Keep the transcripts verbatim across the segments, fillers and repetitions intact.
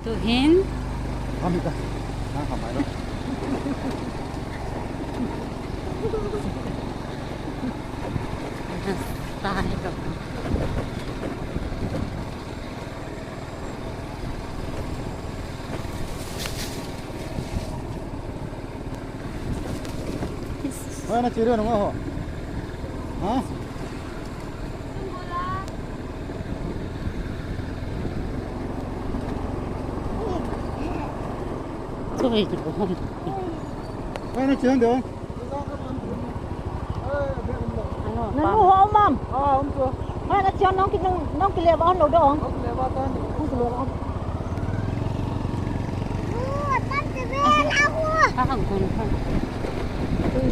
Tuhin. Kami ka. Na kamai lo. Tahi lo. Wah, na ciri nunggu ho. Ha? Wah, na ciri nunggu. Nanu ho, mam. Hai, na chiang nong ki, nong, nong ki le ba lo dong. Nong ki le ba ta ni. Nong ki le ba.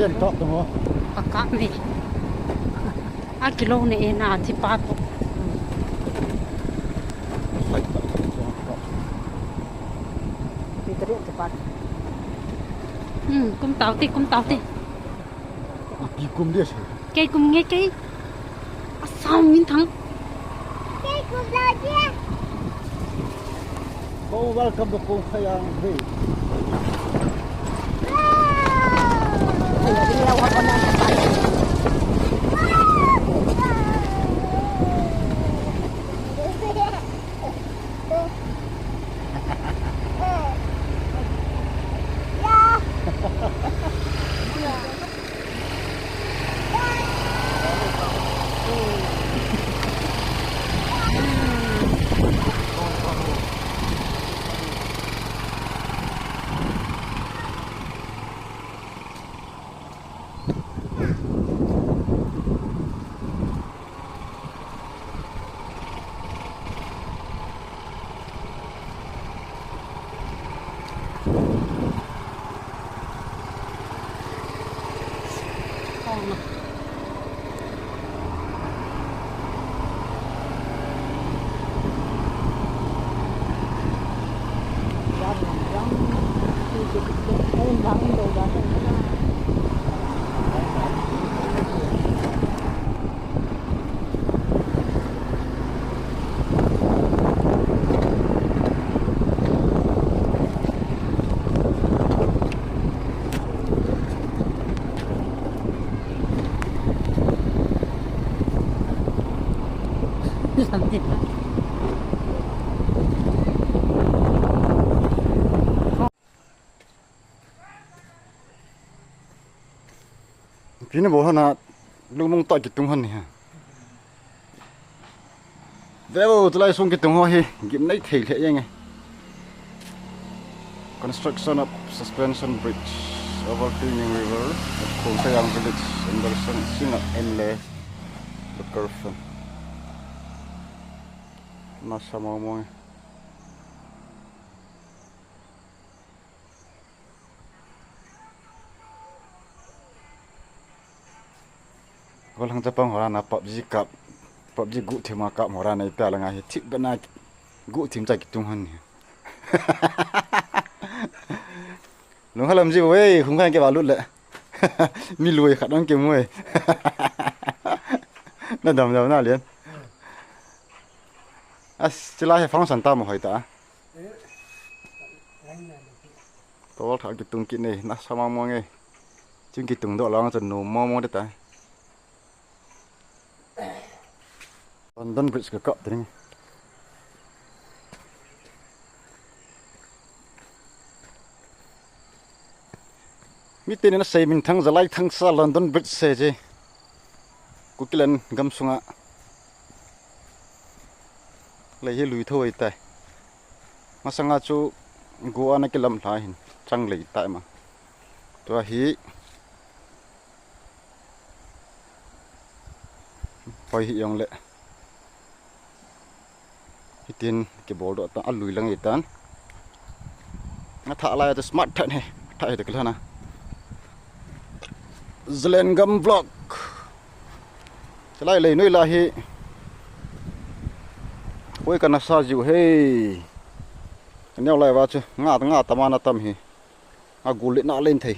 Ken tok tu mo. Ka ka me. A kilo ne e na ti pa to. Ti ta ri ti pa. Hmm, kum tau ti, kum tau ti. Ipi kum dia sih? Kei kum nge kei. Asam min thang. Kei kum la dia. Oh, welcome to Kong Sayang. Hey. Pina bo hana lungmong ta kitung han ni ha. Veu, tulai sung kitung ho hi gimnei thei lheh jeng e. Construction of suspension bridge over Tuining River at Khongsayang village in Barsang, Singngat M L A, Bakarfan. Nasa mong mong e. Gollhang chapang ho langa PUBG kap, PUBG guhthim a kap ho langa ipi langa hi thipbeh na guhthim cha kitung han ni. Lunghalam ji ve, hung khan ke valut le. Mi lui khat ang ke mu e. Na dam dam na lian. As, chila he function ta mo hoi ta. Tol tha kitung kit nei, nasa mong mong e. Chun kitung doh lang chun nom mong mong de ta. London Bridge ka kap tring. Miten ana sei minthang, Jalai Thangsa London Bridge se je. Kukiland gam sunga lei hi lui thou ei tai. Masanga chu Goa na kilam lha hin chang lei tai ma. Tua hi hoi hi jong le. Hitin kibol doh ta, a lui lang hitan. A thah lai a smart thah ne, thah hi ta kilhana. Zalengam vlog. Chalai lei noi la hi. Hoi kana sa jiu hei. Neo lai va chu nga nga tama na tam hi. A gul le na len thei.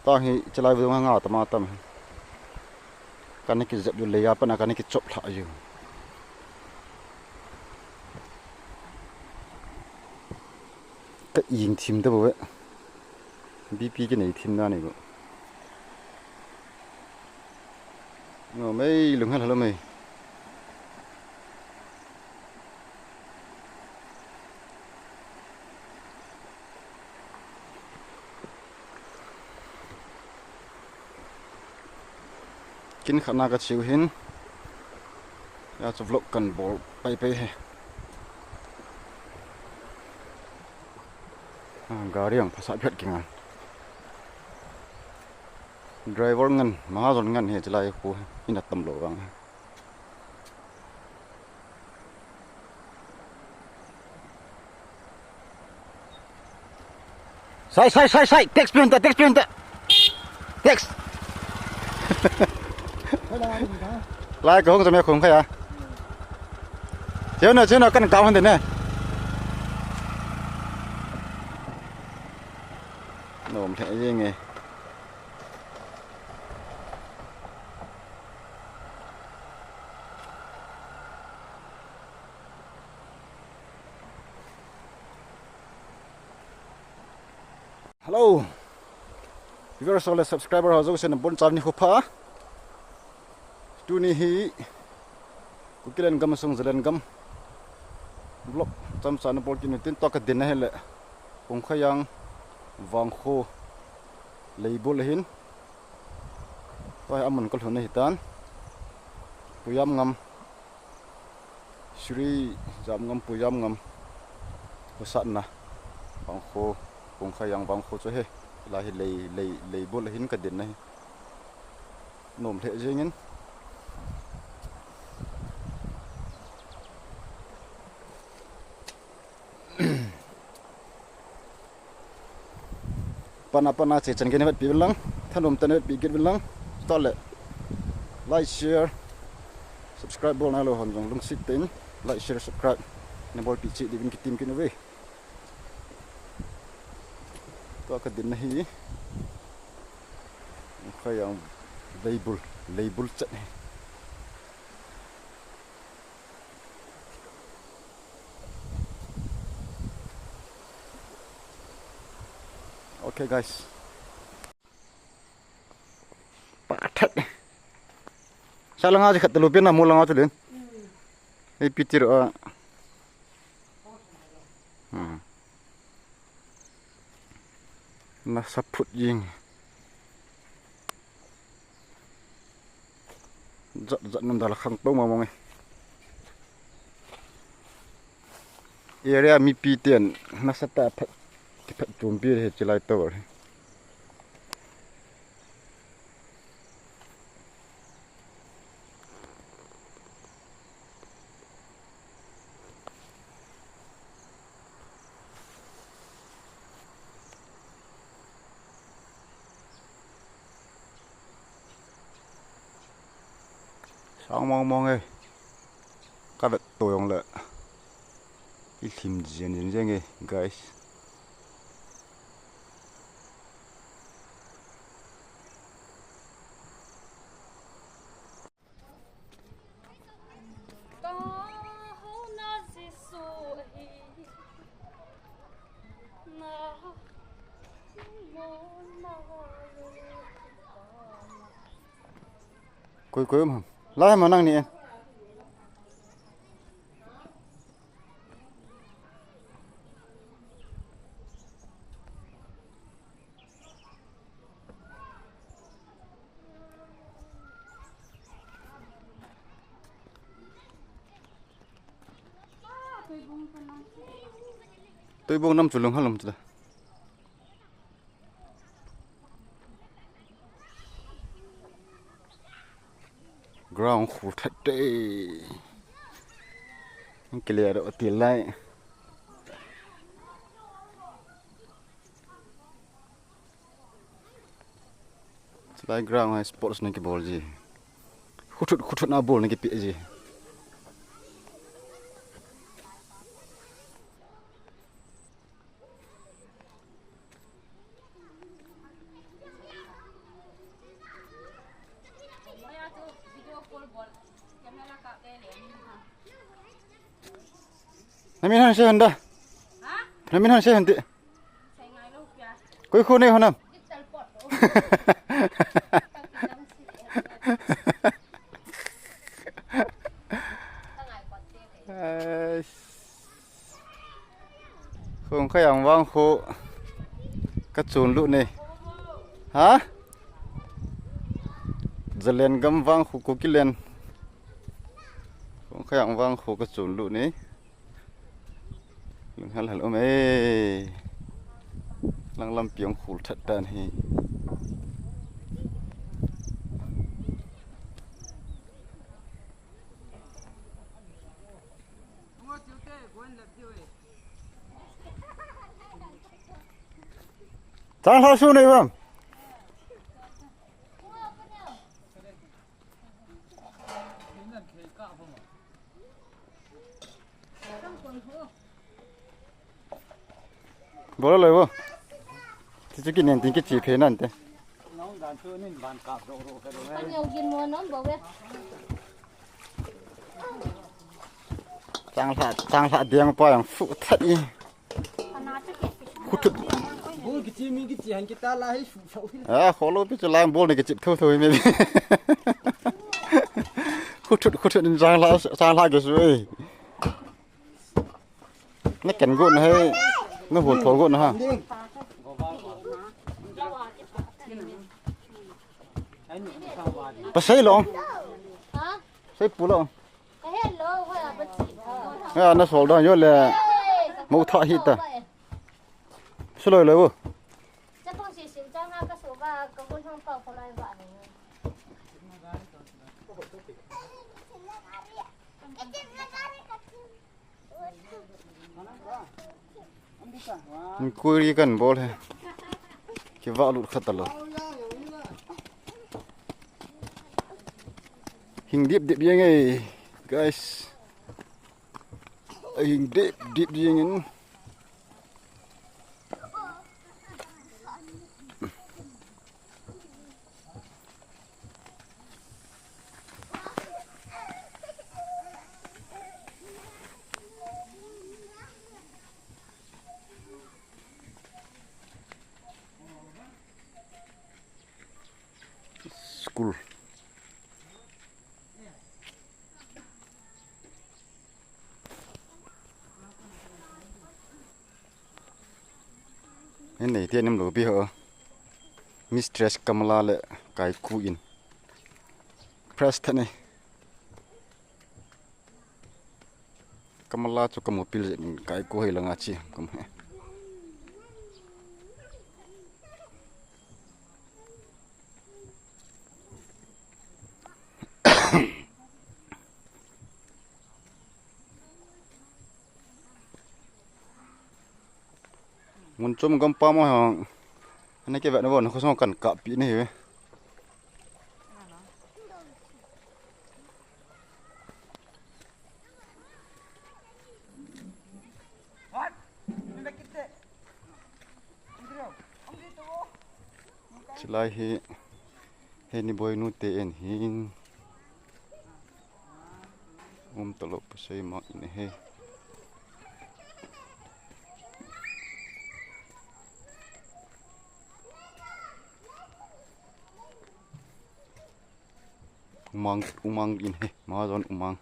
Ta hi chalai va nga nga tama tam hi. Kana kijep ju lei a pana kana kichop lha ju. Ka ing thim ta bo ve. B P kinei thim na ni bo. Ngo mei lung hal hal mei. Kin khat na ka chiu hin. Ya chu vlog kan bol pai pai he. Ah, gari ang phasa phet kinga. Driver ngan, mahajon ngan he chilai khu ina tam lo vang. Sai, sai, sai, sai. Text pin ta, text pin ta. Text. Lai ka hung jam ya khum kha ya. Cheu na, cheu na kan ka hon de ne. Nom the ye nge. Hello. Viewers le subscriber ho jouse nabonchauvin nikho pha. Tuni hi Kukiland gam sung Zalen gam vlog chomcha nabol kit u tin, tua kadin na hi le Kongkhayang vangkho leibul ahin. Tua hi amun kalhun ahitan. Puyam ngam. Shri Jamngam, Pu Jamngam hosatna vangkho, Kongkhayang vangkho chu he. Lai hi lei, lei, leibul ahin kadin na hi. Nom lheh jengin. Pana pana che chan ke ne vet pi lang, thanom ta ne vet pi git lang. Tole. Like, share, subscribe bol na lo hon jong lungset tah in like, share, subscribe nabol pi cheh diuvin kitem kit uve. Tua kadin na hi. Kongkhayang leibul, leibul chet hi. Okay, guys. Pathat. Sa langa ji khat talu pin na mu langa chu din. Ei pitir a. Hmm. Nasa phut jing. Jat jat nam dal khang to ma mong e. Area mipi ten nasa ta phat, kiphat tumpi he chilai to. Sang mong mong e. Ka vet to jong le. I thim jen jen jeng e, guys. Koi koi um ham. Lai ma nang ni e. Tuibong nam chu lung halom chu da. Ground khu that te. Clear ati lai. Chulai ground hi sports na kibol ji. Khuthut khuthut na bol na kipe ji. Namin han se handa. Namin han se handi. Koi khu nei ho nam? Ais. Khongkhayang vang khu ka chun lut nei. Ha? Zalen gam vang khu Kukiland. Khongkhayang vang khu ka chun lut nei. Lunghel hel um e. Langlam piang khul that tan hi. Chang hla su nei bam. Bol loi bo. Ti chu kinen tin kichi phe nan te. Kan yau gin mo nom bo ve. Chang hla, chang hla diang pa yang fu that i. Khu thut. Bol kichi mi kichi han kita la hi su sau hi. A, kholo pi chu lang bol ni kichi tho tho hi me. Khu thut, khu thut in chang hla, chang hla kisu e. Na ken got na he, na hol thol got na ha. Pasei lo. Sei pu lo. Ya, na sol dan yo le. Mo tha hi ta. Su loi loi bu. Inquiry kan bol he. Kiva lut khat lo. Hing dip dip jeng e, guys. Hing dip dip jeng in. School. Hin nei te nim lo pi ho. Mistress Kamala le Kaiku in. Press thane. Kamala chu kamu pil jeng in Kaiku hei langa chi kamu he. Mun chom gam pa mo hang. Ani ke vet na bon khosong kan kap pi ni he. Chilai hi, he ni boinu te in hin. Um talo pasei ma in he. Umang, umang in he, majon umang.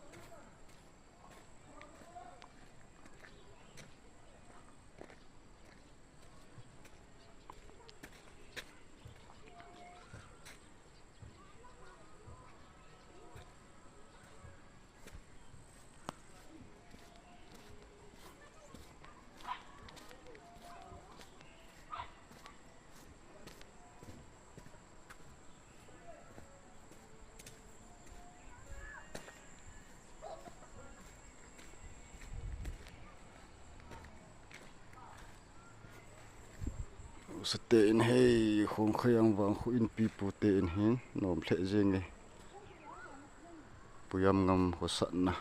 Sate in hei, Khongkhayang vang khu inpi pu te in hin, nom lheh jeng e. Puyam ngam khosatna.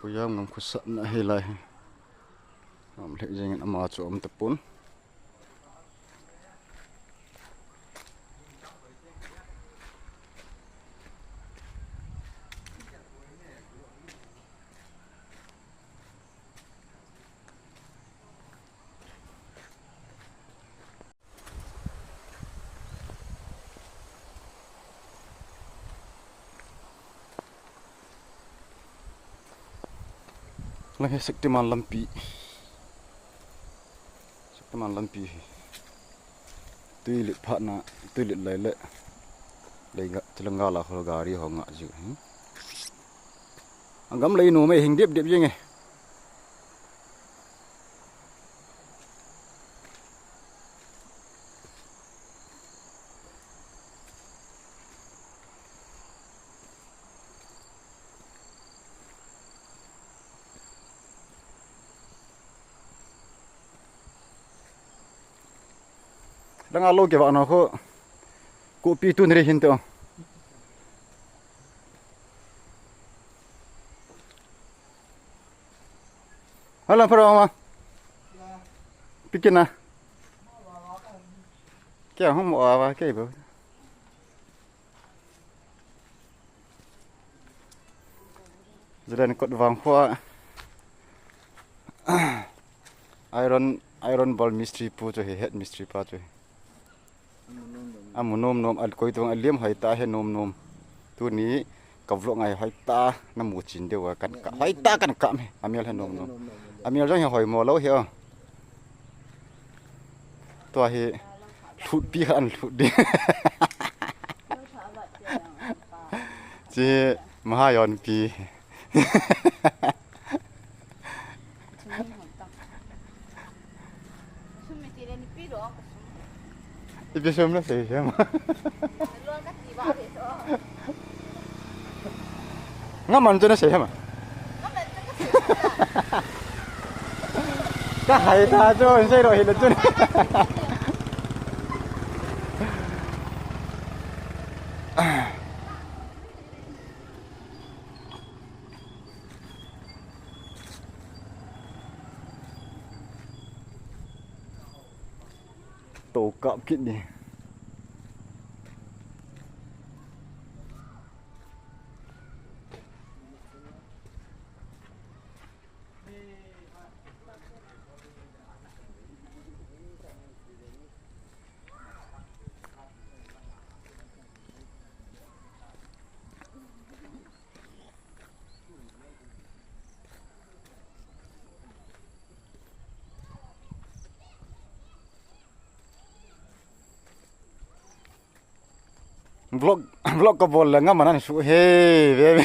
Puyam ngam khosatna hei lai hi. Nom lheh jeng in ama chu um tapon. Lang hi Shaktiman lampi. Shaktiman lampi hi. Tuilet phatna, tuilet lai le. Lei ga, tilanga la khol gari ho nga ji hi. Agam lei nu me hing dip dip jing e. Langa lo ke va no ko. Kopi tun ri hin to. Hala phara ma. Pikina. Kya hum awa ke bo. Jalen kot vang khua. Iron, iron ball mistri pu chu hi, head mistri pa chu hi. Amu nom nom, al koi tung aliam hoi ta he nom nom. Tuni ka vlog ngai hoi ta na mu chin deu a kan ka. Hoi ta kan ka me. Amel he nom nom. Amel jong he hoi mo lo he o. Tua hi lhut pi kha an lhut di. Chi maha yon pi. Ipi sum na sei sum. Nga man chu na sei hama. Ka hai ta chu, sei ro hi le chu. To kap kit ni. Vlog, vlog ka bol le ngam anan su he, ve, ve.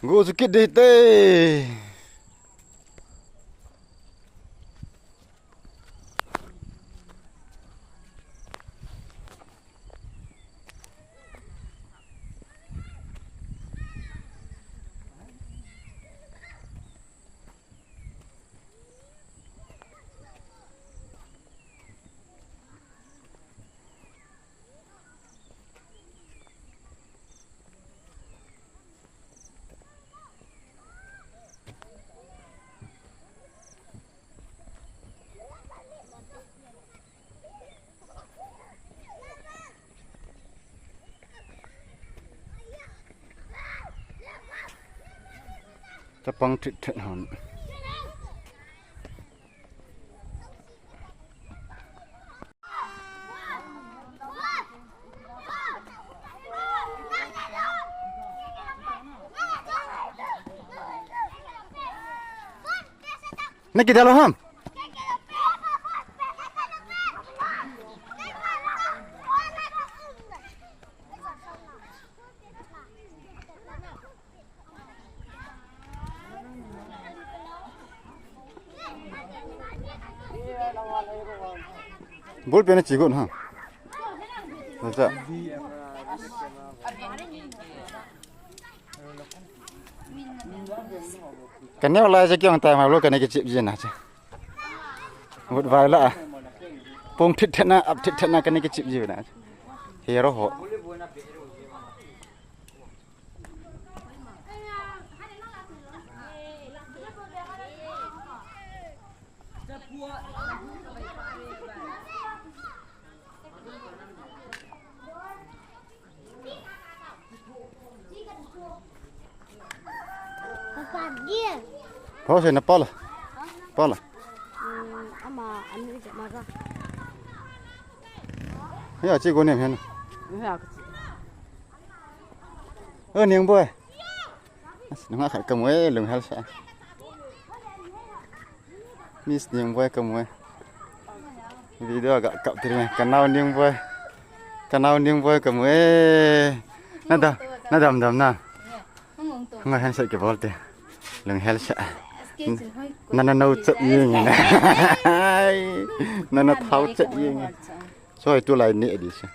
Gu su kit dei te. Chapang thit thit han. Na kidalo ham? Ball pen a chi gon ha. Acha. Ka neo lai cha kiong tai ma lo ka ne ki chip jin na cha. Vut vai la. Pung thit thit na, ap thit thit na ka ne ki chip jin na. Hero ho. Pause na pala. Pala. Hmm, ama anu je maga. Ya, chi go nem hen. Ya, ka chi. O Ningboi. Nunga khat kamu e, lunghel sa. Miss Ningboi kamu e. Video ga kap tiri me. Kanao Ningboi. Kanao Ningboi kamu e. Nadam, nadam dam na. Nga handset kibol te. Lunghel sa. Nana nao chat yeng. Nana thao chat yeng. Choi tulai ne di se.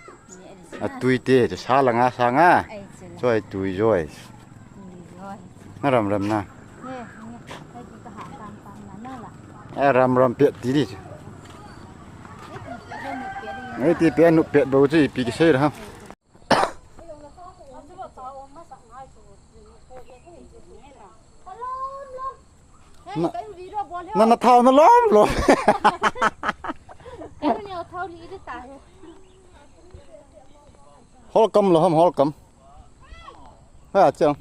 Atui te, sa langa sanga. Choi tui joi. Na ram ram na. E ram ram pet ti di. Ei ti pet nu pet bo chi pi ki sei ra. Na, na thao na lom lom. Hol kam lo ham, hol kam. Ha, chang.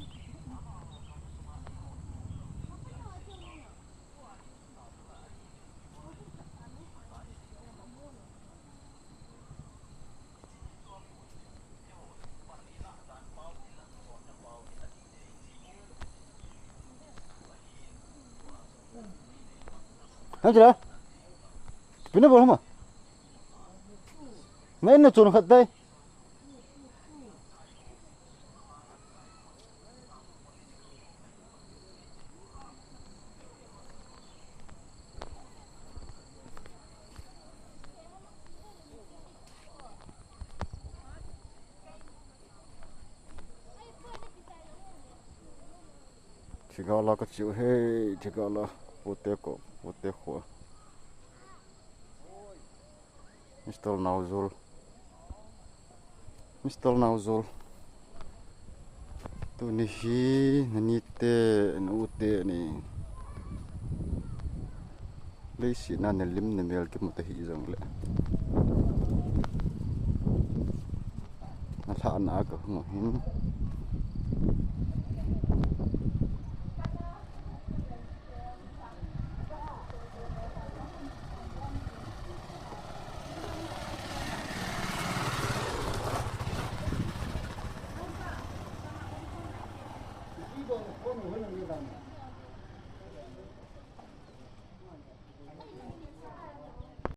Ham chila? Pina bol hama? Na inna chun khat dai. Thigala ka chiu he, thigala pote ko, pote ko. Mister Nauzul. Mister Nauzul. Tuni hi, nani te, nu te ni. Leiset na nalim namel kimu ta hi jong le. Nalhah na ka hung hin.